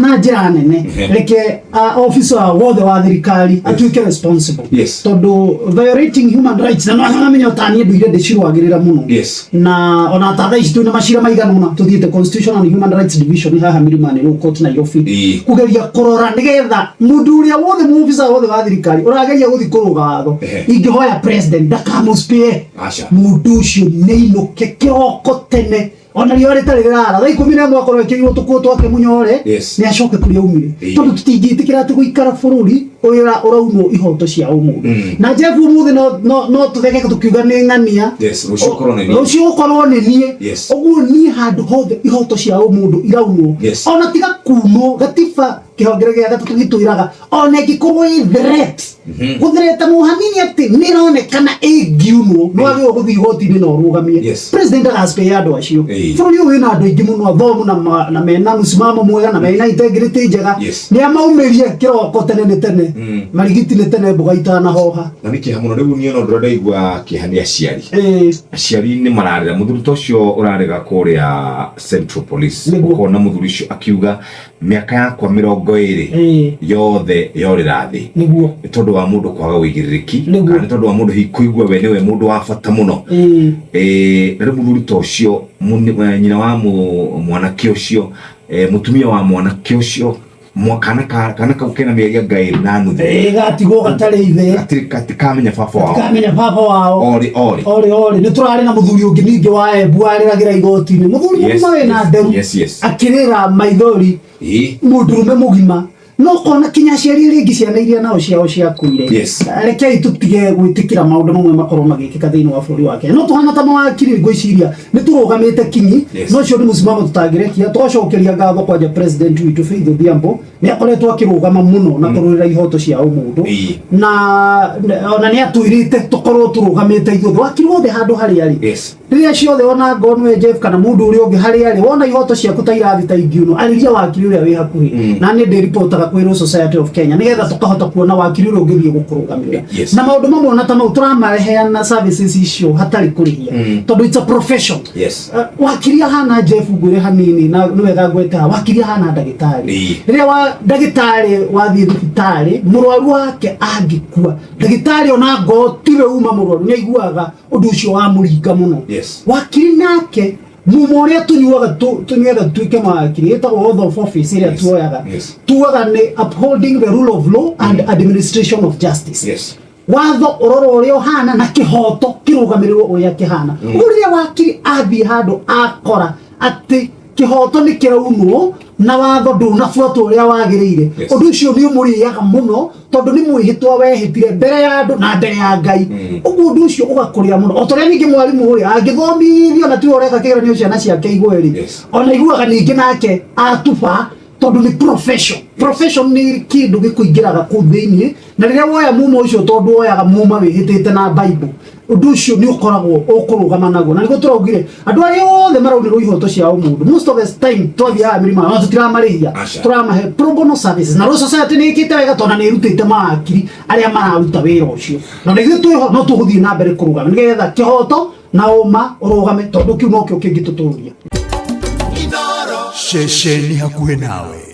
Na njĩra nene, reke officer wothe wa thirikari atuĩke responsible, tondũ violating human rights, na no taniĩ nduire ndĩcirũagĩrĩra mũno. Na ona ta thaa ici twĩna macira maigana ũna tũthiĩte Constitution and Human Rights Division haha Milimani Law Court, Nairobi, kũgeria kũrora nĩgetha mũndũ ũrĩa wothe, mũofisa wothe wa thirikari ũrageria gũthiĩ kũrũga watho, ingĩhoya president ndakamũspare. Aca. Mũndũ ũcio nĩinũke kĩroko tene, ona riũa rĩtarĩ rĩrara, thaa 11 akorwo ekĩrirwo tũkuo twake mũnyore, nĩ acoke kũrĩa aumire, tondũ tũtingĩtĩkĩra atĩ gũikara bũrũri ũrĩa ũraunwo ihoto cia ũmũndũ. Na Jeff, ũmũthĩ no tũtheke tũkiuga nĩ ng'ania. Yes, rũciũ ũkorwo nĩ niĩ. Rũciũ ũkorwo nĩ niĩ. Ũguo niĩ handũ hothe ihoto cia ũmũndũ iraunwo, ona tiga kunwo, gatiba kĩhongere gĩa gatatũ gĩtwĩraga ona ĩngĩkorwo ĩ threat, gũthireta mũhanini atĩ nĩ ĩronekana ĩngiunwo, no agĩrĩirwo gũthiĩ igoti-inĩ na ũrũgamie. President agaspare andũ acio. Bũrũri ũyũ wĩna andũ aingĩ mũno athomu na mena mũsimamo mwega na mena integrity njega. Nĩ amaumĩrie kĩroko tene nĩ tene, marigiti nĩ tene, mboga itanahoha. Na nĩ kĩeha mũno. Rĩu niĩ no ndĩrenda ndaigua kĩeha nĩ aciari. Aciari nĩ mararĩra. Mũthuri ta ũcio ũrarĩga kũrĩa Central Police, ũkona mũthuri ũcio akiuga, "Mĩaka yakwa 20 yothe yorĩra thĩ nĩ tondũ wa mũndũ kwaga ũigĩrĩrĩki, kana nĩ tondũ wa mũndũ hihi kũigua we nĩwe mũndũ wa bata mũno." Na rĩu mũthuri ta ũcio, nyina wa mwanake ũcio, mũtumia wa mwanake ũcio, kana kau kena mĩeri anga 2.5. Gatigwo gatarĩ ithe. Gatirĩ gatikamenya baba wao. Kamenya baba wao. Orĩ orĩ. Orĩ orĩ. Nĩ tũrarĩ na mũthuri ũngĩ ningĩ wa Embu warĩragĩra igoti-inĩ, mũthuri mũgima wĩna nderu, akĩrĩra maithori, mũndũrũme mũgima, no kona kinya aciari arĩa angĩ ciana iria nao ciao ciakuire. Rekei tũtige gwĩtĩkĩra maũndũ mamwe makorwo magĩkĩka thĩinĩ wa bũrũri wa Kenya. No tũhana ta mawakiri, ngwĩciria nĩ tũrũgamĩte kinyi. No ũcio nĩ mũsimamo tũtangĩrekia. Tũgacokeria ngatho kwanja president witũ Faith Odhiambo, nĩ akoretwo akĩrũgama mũno na kũrũĩrĩra ihoto cia ũmũndũ, na ona nĩ atwĩrĩte tũkorwo tũrũgamĩte ithuothe, wakiri wothe handũ harĩa arĩ, rĩrĩa ciothe ona ngorwo nĩwe Jeff kana mũndũ ũrĩa ũngĩ harĩa arĩ, wona ihoto ciaku ta irathi ta ingiuno, arĩria wakiri ũrĩa wĩ hakuhĩ. Na nĩ ndĩripotaga kwĩ Law Society of Kenya nĩgetha tũkahota kuona wakiri ũrĩa ũngĩthiĩ gũkũrũgamĩrĩra. Na maũndũ mamwe ona ta mau tũramaheana services icio hatarĩ kũrĩhia, tondũ it's a profession. Wakiri ahana, Jeff, ngwĩre hanini na nĩ wega ngwete haha, wakiri ahana ndagĩtarĩ. Rĩrĩa wa ndagĩtarĩ wathiĩ thibitarĩ, mũrwaru wake angĩkua, ndagĩtarĩ ona ngoo tiwe uma mũrwaru, nĩ aiguaga ũndũ ũcio wa mũringa mũno. Wakiri nake muma ũrĩa tũnyuaga tũnyuaga tuĩke mawakiri ĩtagwo oath of office ĩrĩa tuoyaga, tugaga nĩ upholding the rule of law and administration of justice. Watho ũrorwo ũrĩa ũhana na kĩhoto kĩrũgamĩrĩrwo ũrĩa kĩhana. Ũguo rĩrĩa wakiri athiĩ handũ akora atĩ kĩhoto nĩ kĩraunwo na watho ndũnabuatwo ũrĩa wagĩrĩire, ũndũ ũcio nĩ ũmũrĩaga mũno, tondũ nĩ mwĩhĩtwa wehĩtire mbere ya andũ na mbere ya Ngai. Ũguo ũndũ ũcio ũgakũrĩa mũno, o ta ũrĩa ningĩ mwarimũ ũrĩa angĩthomithio na tiwe ũreka kĩgeranio ciana ciake igwe rĩ, ona iguaga ningĩ nake atuba, tondũ nĩ profession. Profession nĩ kĩndũ gĩkũingĩraga kũu thĩinĩ, na rĩrĩa woya muma ũcio, tondũ woyaga muma wĩhĩtĩte na Bible, ũndũ ũcio nĩ ũkoragwo ũkũrũgama naguo. Na nĩguo tũraugire andũ arĩa othe maraunĩrwo ihoto cia ũmũndũ, most of the time twathiaga mĩrima no tũtiramarĩhia. Aca. Tũramahe pro bono services, na Law Society nĩ ĩkĩte wega tondũ nĩ ĩrutĩte mawakiri arĩa mararuta wĩra ũcio, na ithuĩ twĩho no tũgũthiĩ na mbere kũrũgama nĩgetha kĩhoto na ũma ũrũgame, tondũ kĩu nokĩo kĩngĩtũtũria. Ceceni hakuhĩ nawe.